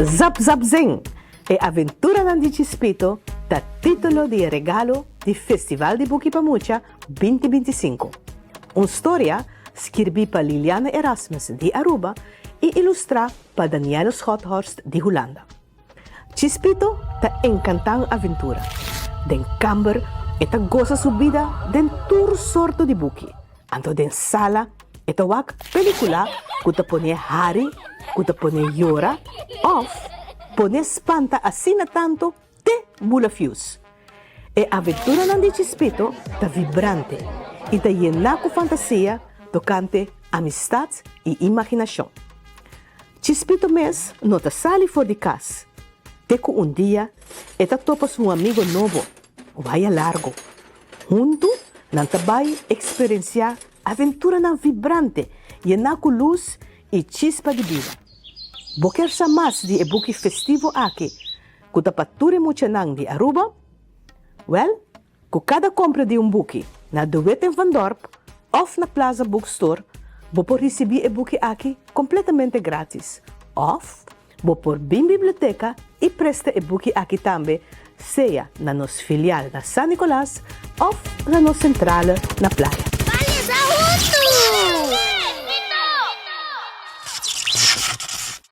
Zap Zap Zing! E aventuranan di Chispito ta titulo di e regalo di Festival di Buki pa Mucha 2025. Un storia skirbí pa Liliana Erasmus di Aruba i ilustrá pa Danielle Schothorst di Hulanda. Chispito ta enkantá un aventura. Den kamber e ta gosa su bida den tur sorto di buki. Anto den sala e ta wak pelikula ku ta pon'é hari, ku ta pon'é yora òf pon'é spanta asina tantu te bula fius. E aventuranan di Chispito ta vibrante i ta yená ku fantasia tokante amistat i imaginashon. Chispito mes no ta sali for di kas te ku un dia e ta topa su amigo nobo, Waya Largo. Huntu nan ta bai eksperensiá aventuranan vibrante yená ku lus i chispa di bida. Bo ker sa mas di e buki festivo aki ku ta pa tur e muchanan di Aruba? Wèl, ku kada kompra di un buki na De Wit en Van Dorp òf na Plaza Bookstore bo por risibí e buki aki kompletamente grátis òf bo por bin biblioteka i presta e buki aki tambe sea na nos filial na San Nicolas òf na nos sentrale na Playa. Ban lesa huntu!